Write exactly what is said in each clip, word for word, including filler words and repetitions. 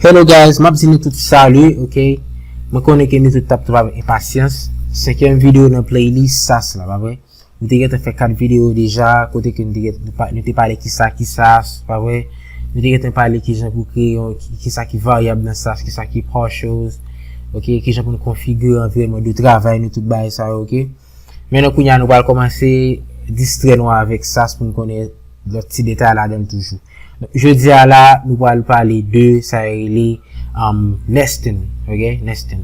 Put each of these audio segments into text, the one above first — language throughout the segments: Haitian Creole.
Hello guys, m ap di nou tout salut, ok? Mwen konnen ke nou tout t ap tann avèk enpasyans senkyèm videyo nan playlist sas la, pa vre? Nou te gentan fè kat videyo deja, kote ke nou te gentan pa- nou te pale kisa ki sas, pa vre? Nou te gentan pale kijan pou kreye yon, ki- kisa ki varyab nan sas, kisa ki partials, ok? Kijan pou nou konfigire anviwònman de travay nou, tout bagay sa yo, ok? Men nan kounye a nou pral kòmanse distrè nou avèk sas pou nou konnen lòt ti detay ladan l toujou. Jodi a la, nou pral pale de sa yo rele um, nesting, ok? Nesting.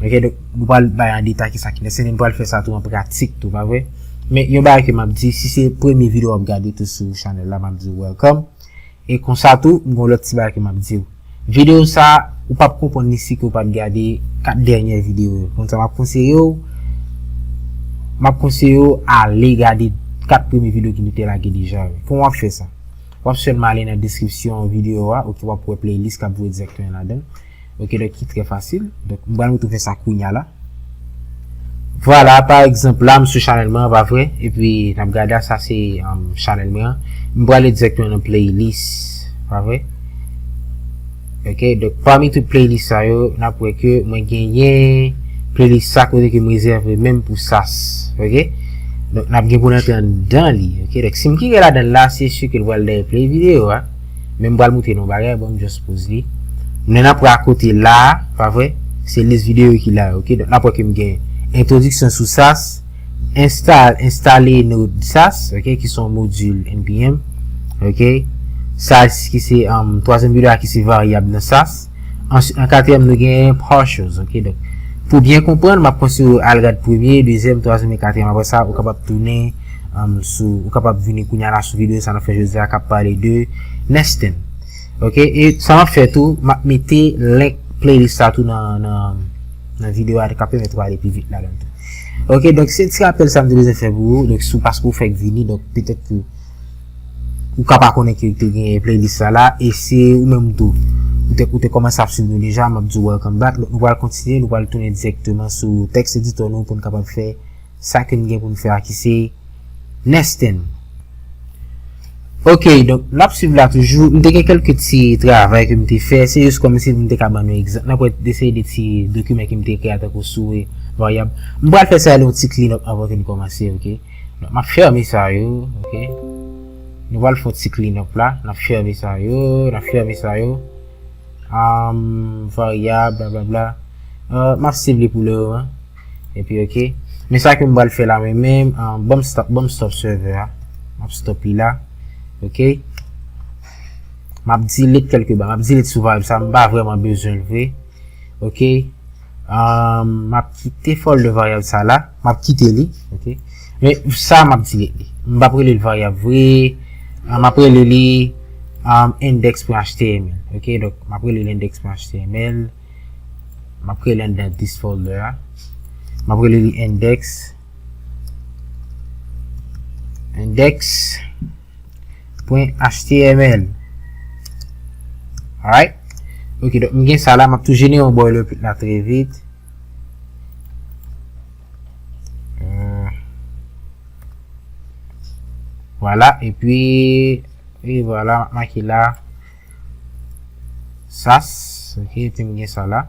Ok, donk nou pral bay an detay kisa ki nesting, nou pral fè sa tou an pratik tou, pa vre? Men yon bagay ke m ap di, si se premye videyo w ap gade tou sou chanèl la, m ap di w welcome. E konsa tou, m gen yon lòt ti bagay ke m ap di w. Videyo sa, ou p ap konprann li si ke w pa t gade kat dènye videyo yo. Konsa m ap konseye w, m ap konseye w ale gade kat premye videyo ki nou te lage deja yo. Kòman w ap fè sa? W ap sèlman ale nan deskripsyon videyo a, ok, w ap wè playlist k ap voye dirèkteman ladan l. Ok, donk ki trè fasil. Donk, m pral montre w fè sa kounye a la. Vwala, pa egzanp, la, m sou chanèl mwen an, pa vre? Epi, n ap gade a, sa se um, chanèl mwen an. M prale dirèkteman nan playlist, pa vre? Ok, donk, pami tout playlist sa yo, n ap wè ke mwen genyen playlist sa kote ke m rezève menm pou sas, ok? Donk, n ap gen pou n antre anndan li, ok? Donk, si m klike ladan l la, se si ke l pral dèyè play videyo a. Men m pral montre nou yon bagay, bon, m just pause li. Men n ap wè akote la, pa vre? Se lis videyo ki la, ok? Donk, n ap wè ke m gen entwodiksyon sou sas, enstal, enstale node sas, ok? Ki se yon modil N P M, ok? Sas ki se um, twazyèm videyo a ki se varyab nan sas. An, an katriyèm, nou gen partials, ok? Donk, pou byen konprann, m ap konseye w al gad premye, dezyèm, twazyèm e katriyèm. Apre sa, ou kapab tounen um, sou, ou kapab vini kounye a la sou videyo sa n ap fè jodi a k ap pale de nesting. Ok, e sa m ap fè tou, m ap mete link playlist sa tou nan, nan, nan videyo a, k ap pèmèt ou ale pi vit ladan l tou. Ok, donk se ti rapèl sa m te bezwen fè pou ou, donk si w paske w fèk vini, donk petèt ke ou ka pa konnen ke te gen playlist sa la, e se ou menm tou, ou te, ou te kòmanse ap swiv nou deja, m ap di w welcome back. Donk nou pral kontinye, nou pral tounen dirèkteman sou text editor nou pou n kapab fè sa ke n gen pou n fè a ki se nesting. Ok, donk n ap swiv la toujou. M te gen kèlke ti travay ke m te fè, se jis kòmsi pou m te ka ban nou egzanp. N ap wè de seri de ti dokiman ke m te kreye tankou sou varyab. M pral fè sa yon ti clean up anvan ke n kòmanse, ok? Donk, m ap fèmen sa yo, ok? Nou pral fè yon ti clean up la. N ap fèmen sa yo, n ap fèmen sa yo. Um, varyab, blablabla. Uh, m ap save li pou lè an. Epi, ok. Men sa ke m pral fè la, mwen menm, um, ban m stop, ban m stop server a. M ap stop li la. Ok. M ap delete kèlke bagay. M ap delete sou varyab sa. M pa vrèman bezwen l vre. Ok. Um, m ap kite folder varyab sa la. M ap kite li. Ok. Men sa, m ap delete li. M p ap rele l varyab vre. Um, m ap rele li um, index.html. Ok. Donk, m ap rele l index.html. M ap kreye l anndan this folder a. M ap rele li index. Index.html. Alright. Ok, donk m gen sa la, m ap tou jenere yon boilerplate la trè vit. Euh, vwala, epi, e vwala, m ap make la. Sas, ok, epi m gen sa la.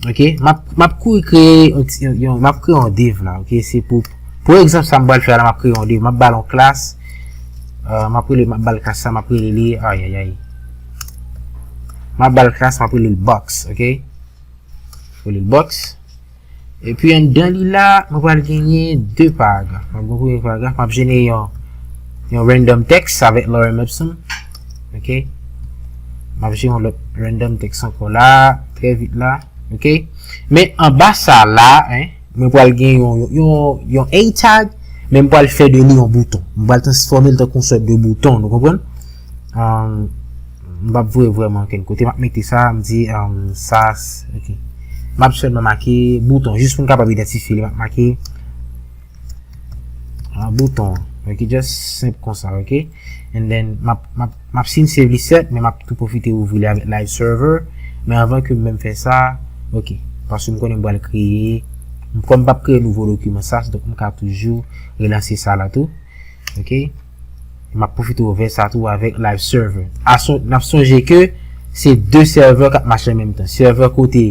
Ok, m ap, m ap kouri kreye yon ti, yon, yon, m ap kreye yon div la, ok, se pou, pou egzanp sa m pral fè la, m ap kreye yon div, m ap ba l yon klas, euh, m ap rele, m ap ba l klas sa, m ap rele li, ayayay. M ap ba l klas, m ap rele l box, ok? Rele l box. Epi anndan li la, mwen pral genyen de paragraf. M ap gen premye paragraf, m ap jenere yon, yon random text avèk Lorem Ipsum. Ok? M ap jenere yon lòt random text ankò la, trè vit la. Ok? Men anba sa la, en, mwen pral gen yon, yon, yon, yon A tag, men m pral fè de li yon bouton. M pral transfòme l tankou yon sòt de bouton, nou konprann? Um, m p ap voye vrèman okenn kote. M ap mete sa, m di, um, sas, ok. M ap sèlman make bouton, jis pou n kapab idantifye li. M ap make, uh, bouton. Ok, just senp konsa, ok. And then, m ap, m ap, m ap still save li sèt, men m ap tou pwofite ouvri li avèk Live Server. Men anvan ke m menm fè sa, ok. Paske m konnen m pral kreye, m, kòm m p ap kreye nouvo dokiman sas, donk m ka toujou relanse sa la tou. Ok? M ap pwofite ouvè sa tou avèk Live Server. A son-, n ap sonje ke Se de sèvè k ap mache an menm tan. Sèvè kote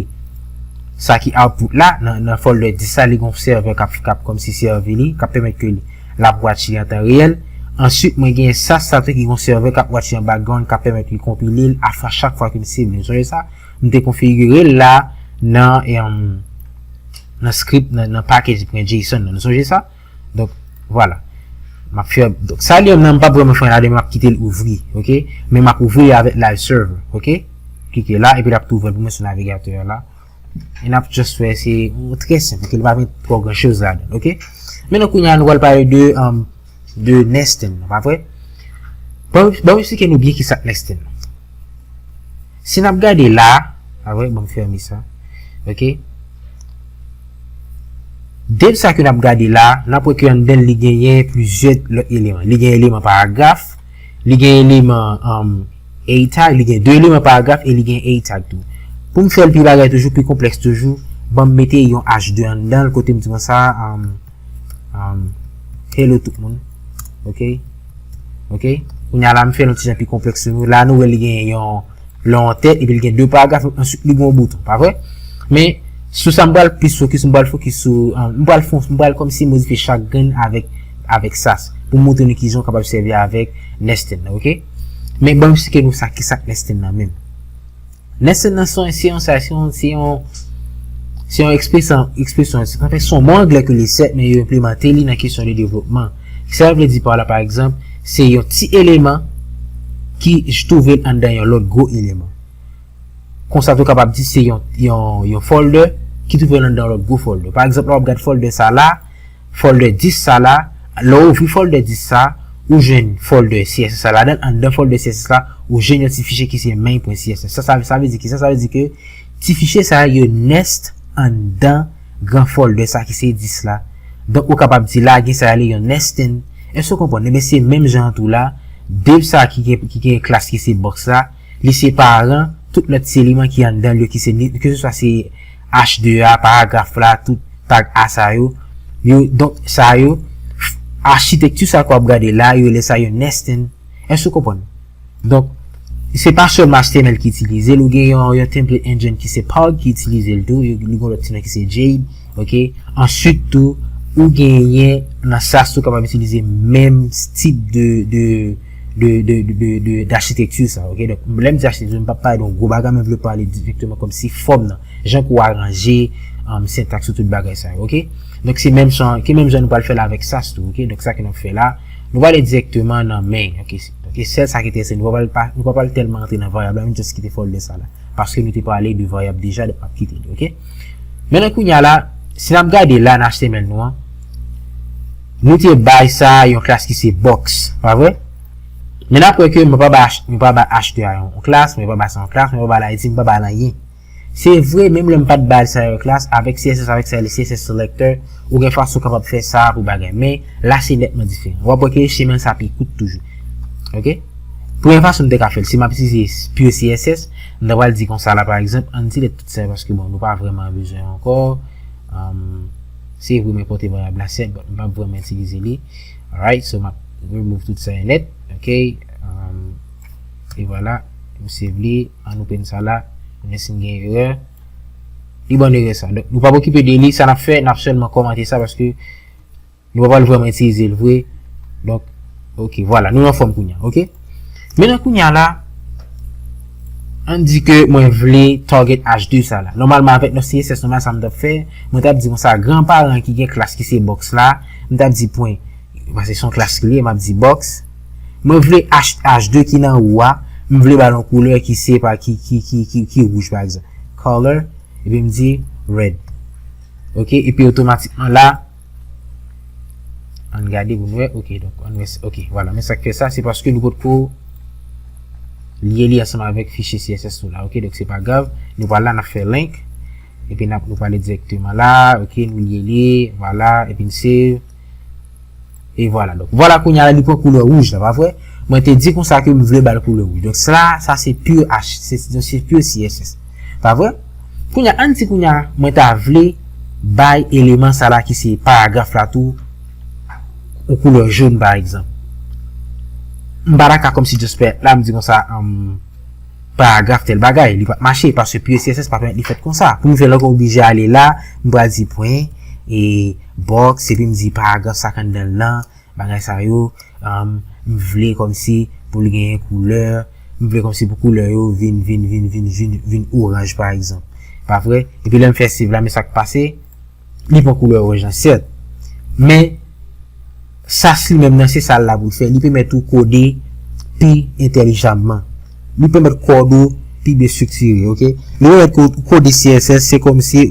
sa ki output la, nan, nan folder dis la, li gon sèvè k ap, k ap kòmsi sèvi li, k ap pèmèt ke li, l ap watch li an tan reyèl. Answit, mwen gen sas sa tou ki gon sèvè k ap watch li an background, k ap pèmèt li konpile l a chak fwa ke m save li. Sonje sa, m te konfigire l la nan, em, nan script, nan, nan package.json nan. Nou sonje sa? Donk, vwala. M ap fè, donk, sa li menm nan, m p ap vrèman fè anyen ladan, men m ap kite l ouvri, oke? Men m ap ouvri li avèk live server, oke? Klike la, epi l ap tou ouvri pou mwen sou navigatè a la. E n ap just fè, se, trè senp, oke? Li pa met twò gran choz ladan, oke? Mentnan, kounye a, nou pral pale de, um, de nesting, pa vre? Bon, bon, m eksplike nou byen ki sa k nesting. Si n ap gade la, pa vre, bon, m fèmen sa. Oke? Div sa ke n ap gade la, n ap wè ke anndan l li genyen plizyè lòt eleman. Li gen eleman paragraf, li gen eleman, um, a tag, li gen de eleman paragraf e li gen a tag tou. Pou m fè l pi bagay toujou, pi konplèks toujou, ban m mete yon H de anndan l, kote m di konsa, um, um, hello tout moun. Oke? Oke? Kounye a la, m fè l yon ti jan pi konplèks sou nou. La, nou wè li gen yon lè yon tèt, epi l gen de paragraf, answit li gen yon bouton, pa vre? Men, sou sa m pral plis fokis, m pral fokis sou, um, m pral fon, m pral kòmsi modifye chak grenn avèk, avèk sas, pou m montre nou kijan w kapab sèvi avèk nesting nan, oke? Men ban m eksplike nou sa, ki sa k nesting nan menm. Nesting nan se yon, se yon, sa, se yon, se yon, se yon ekspresyon, ekspresyon, se, anfen, se yon mo anglè ke li sèt, men yo enplimante li nan kesyon de devlopman. Sa vle di pa la, pa egzanp, se yon ti eleman ki twouve l anndan yon lòt gwo eleman. Konsa tou kapab di se yon, yon, yon folder ki twouve l anndan yon lòt gwo folder. Pa egzanp, lè w ap gade folder sa la, folder dis sa la, lè w ouvri folder dis sa, ou jwenn folder C S S la ladan l, anndan folder C S S la, ou jwenn yon ti fichye ki se main.css. Sa, sa, sa vle di ki sa? Sa vle di ke ti fichye sa yo nest anndan gran folder sa ki se dis la. Donk, ou kapab di la, gen sa rele yon nesting. Èske w konprann? Ebyen, se menm jan an tou la, div sa ki gen, ki gen klas ki se box la, li se paran tout lòt ti eleman ki anndan l yo, ki se ni, ke se swa se H de a, paragraf la, tout tag a sa yo. Yo, donk, sa yo, achitekti sa ke w ap gade la, yo rele sa yo nesting. Èske w konprann? Donk, se pa sèlman H T M L ki itilize l, ou gen yon, yon template engine ki se Pog ki itilize l tou, yo, li gen lòt ti non ki se Jade, oke? Answit tou, ou genyen nan sas tou kapab itilize menm tip de, de, de, de, de, de, de, d'achitekti sa, oke? Donk, lè m di achitekti, m p ap pale de yon gwo bagay, men m vle pale dirèkteman kòmsi fòm nan, jan ke w aranje, um, sentaks ou tout bagay sa yo, oke? Donk, se menm jan, ki menm jan nou pral fè la avèk sas tou, oke? Donk, sa ke n ap fè la, nou prale dirèkteman nan main, oke? Donk, e sèl sa ki enterese nou, nou pa pral, nou pa pral tèlman antre nan varyab la, nou just kite folder sa la. Paske nou te pale de varyab deja, donk m ap kite li, oke? Mentnan kounye a la, si n ap gade la nan H T M L nou an, nou te bay sa yon klas ki se box, pa vre? Men n ap wè ke mwen pa bay H, mwen pa bay H de a yon klas, mwen pa bay sa yon klas, mwen pa bay la id, mwen pa bay l anyen. Se vre, menm lè m pa t bay sa yon klas, avèk C S S, avèk sa rele C S S selector, ou gen fason w kapab fè sa pou bagay. Men, la se nètman diferan. W ap wè ke chemen sa pi kout toujou. Oke? Premye fason m te ka fè l, si m ap itilize pure C S S, m ta pral di konsa la, pa egzanp, ann delete tout sa yo, paske bon, nou pa vrèman bezwen ankò. Um, se vre, m enpòte varyab la, sèt, but m p ap vrèman itilize li. Alright, so m ap remove tout sa yo nèt, oke? Um, e vwala, m save li, ann open sa la, men si m gen erè, li ban n erè sa. Donk, nou p ap okipe de li, sa n ap fè, n ap sèlman kòmante sa, paske nou pa pral vrèman itilize l vre. Donk, oke, vwala, nou anfòm kounye a, oke? Mentnan kounye a la, ann di ke mwen vle target H de sa la. Nòmalman, avèk lòt C S S nòmal sa m t ap fè, mwen t ap di konsa, gran paran ki gen klas ki se box la, m t ap di pwen, paske se yon klas ki li ye, m ap di box. Mwen vle H, H de ki nan ou a, m vle ba l yon koulè ki se pa, ki, ki, ki, ki, ki wouj, pa egzanp. Color, epi m di red. Oke, epi otomatikman la, ann gade pou n wè. Oke, donk, ann wè, oke, vwala. Men sa k fè sa, se paske nou potko lye li ansanm avèk fichye C S S nou la. Oke, donk, se pa grav. Nou pral la, n ap fè link. Epi n ap, nou prale dirèkteman la. Oke, nou lye li. Vwala, epi n save. E vwala. Donk, vwala kounye a la, li pran koulè wouj la, pa vre? Mwen te di konsa ke m vle ba l koulè wouj. Donk, sa, sa se pure H, se, se pure C S S. Pa vre? Kounye a, ann di kounye a, mwen ta vle bay eleman sa la ki se paragraf la tou, yon koulè jòn, pa egzanp. M pa ta ka kòmsi just fè la, m di konsa, um, paragraf tèl bagay, li p ap mache, paske pure C S S pa pèmèt li fèt konsa. Pou m fè l ankò, oblije ale la, m pral di pwen, e box, epi m di paragraf sa k anndan l lan, bagay sa yo, um, m vle kòmsi pou l genyen koulè, m vle kòmsi pou koulè yo vin, vin, vin, vin, vin, vin oranj, pa egzanp. Pa vre? Epi lè m fè save la, men sa k pase, li pran koulè oranj lan, sèt. Men, sas li menm nan, se sa l la pou l fè. Li pèmèt ou kode pi entèlijamman. Li pèmèt kòd ou pi byen estriktire, oke? Li pèmèt ko-, kode C S S, se kòmsi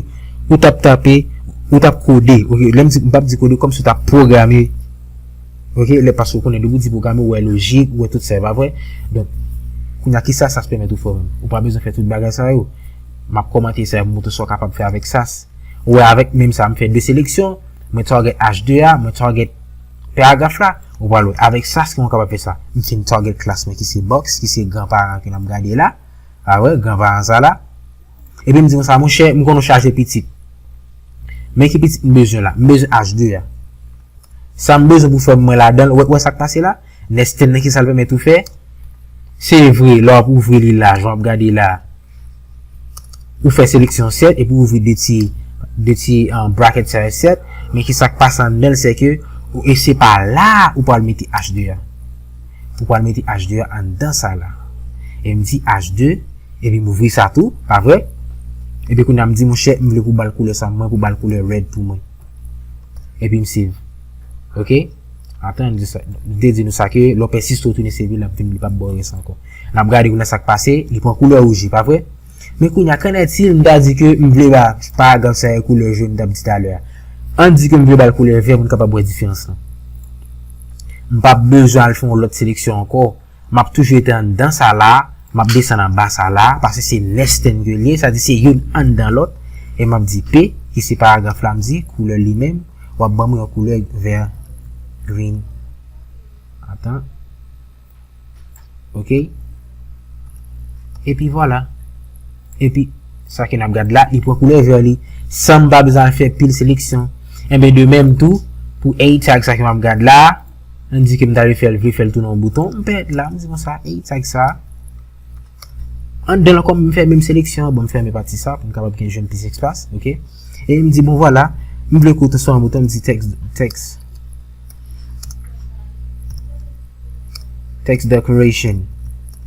ou t ap tape, ou t ap kode, oke? Lè m di, m p ap di kode, kòmsi ou t ap pwograme, oke? Lè paske ou konnen, depi ou di pwograme, ou wè lojik, ou wè tout sa, e pa vre? Donk, kounye a, ki sa sas pèmèt ou fè ou menm? Ou pa bezwen fè tout bagay sa yo. M ap kòmante sa, m ap montre sa w kapab fè avèk sas. Ou wè, avèk menm sa, m fè de seleksyon, mwen target H de a, mwen target paragraf la, ou pral wè. Avèk sas ki mwen kapab fè sa. M fin target klas mwen ki se box, ki se gran paran ke n ap gade la. A wè, gran paran sa la. Epi m di konsa, monchè, m konn ou chaje pitit. Men ki pitit m bezwen la? M bezwen H de a. Sa m bezwen pou fè mwen ladan l, wè, wè sa k pase la? Nesting nan, ki sa l pèmèt ou fè? Se vre, lè w ap ouvri li la, jan w ap gade la, ou fè seleksyon sèt, epi ou ouvri de ti, de ti, um, bracket sa yo sèt, men ki sa k pase anndan l, se ke, e se pa la ou pral mete H de a. Ou pral mete H de a anndan sa la. E m di H de, epi m ouvri sa tou, pa vre? Epi kounye a m di, monchè, m vle pou ba l koulè sa, mwen pou ba l koulè red pou mwen. Epi m save. Oke? Atan, m di sa, m te di nou sa ke lè w pèsiste w tounen save, l ap vin, li p ap ba w rès ankò. N ap gade kounye a sa k pase, li pran koulè wouj, pa vre? Men kounye a, qu'en est-il, m ta di ke m vle ba paragraf sa yo koulè jòn, m t ap di talè a. Ann di ke m vle ba l koulè vè pou n kapab wè diferans lan. M p ap bezwen al fè yon lòt seleksyon ankò. M ap toujou rete anndan sa la, m ap desann anba sa la, paske se nesting ke l ye, sa di se youn anndan lòt, e m ap di P, ki se paragraf la, m di, koulè li menm, w ap ban mwen yon koulè vè, green. Atan. Oke? Epi vwala. Epi, sa ke n ap gad la, li pran koulè vè li. San m pa bezwen al fè pil seleksyon. Enben, de menm tou, pou A tag sa ke m ap gad la, ann di ke m ta vle fè l, vle fè l tounen yon bouton, m pèmèt la, m di konsa, A tag sa. Anndan l ankò, m fè menm seleksyon an, bon, m fèmen pati sa, pou m kapab gen jwenn plis espas, oke? E m di, bon, vwala, m vle ke w transfòme an bouton, m di text, text, text decoration,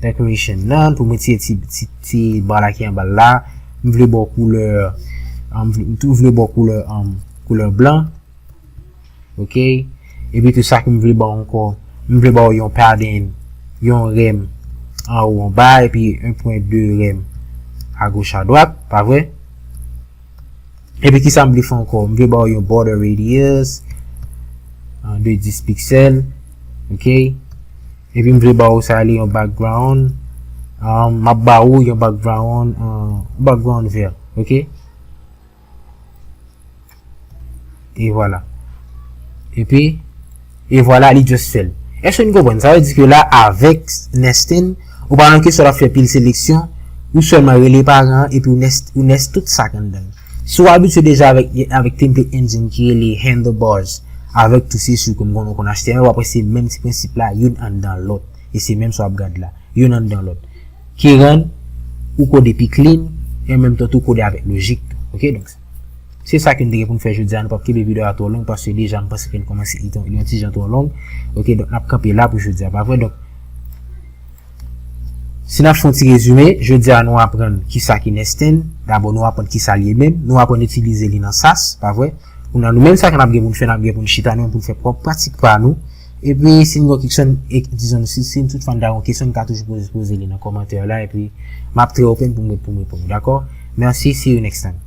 decoration nan, pou mwen tire ti, ti, ti ba la ki anba l la, m vle ba w koulè, m vle, m tou vle ba w koulè, um, koulè blan, oke? Epi tou sa ke m vle ba w ankò, m vle ba w yon padding, yon rèm, anwo, anba, epi en pwen de rèm, agoch, adwat, pa vre? Epi ki sa m vle fè ankò? M vle ba w yon border radius, ah, de dis piksèl, oke? Epi m vle ba w sa li yon background, ah, m ap ba w yon background, ah, background vè, oke? E vwala. Epi, e vwala, li just fè l. Èske nou konprann? Sa vle di ke la, avèk nesting, ou pa nan kesyon w ap fè pil seleksyon, ou sèlman rele paran an, epi ou nest, ou nest tout sa k anndan l. Si w abitye deja avèk, avèk template engine ki rele Handlebars, avèk tou se sou ke m konnen w konn H T M L, w ap wè se menm ti prensip la, youn anndan lòt. E se menm sa w ap gad la. Youn anndan lòt. Ki rann ou kode pi clean, e an menm tan tou kode avèk lojik tou. Oke, donk, se sa ke n te gen pou n fè jodi a, nou p ap kenbe videyo a twò long, paske deja m panse ke n kòmanse li yon, yon ti jan twò long. Oke, donk, n ap kanpe la pou jodi a, pa vre? Donk, si n ap fè yon ti rezime, jodi a nou aprann ki sa ki nesting, dabò nou aprann ki sa l ye menm, nou aprann itilize li nan sas, pa vre? Kounye a nou menm sa ke n ap gen pou n fè, n ap gen pou n chita nou menm pou n fè pwòp pratik pa nou. Epi si n gen kesyon, e, dizon, si, si n tout fan ta gen kesyon, n ka toujou poze, poze li nan kòmantè la, epi m ap trè open pou m, pou m reponn ou, dakò? Mèsi, see you next time.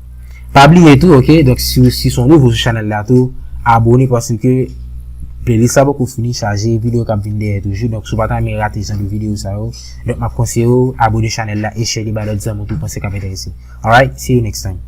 Pa bliye tou, oke, donk si, si se yon nouvo sou chanèl la tou, abone paske playlist la poko fini chaje, videyo k ap vin dèyè toujou, donk si w pa ta renmen rate jan de videyo sa yo, donk m ap konseye w abone chanèl la e share li bay lòt zanmi w tou w panse k ap enterese. Alright, see you next time.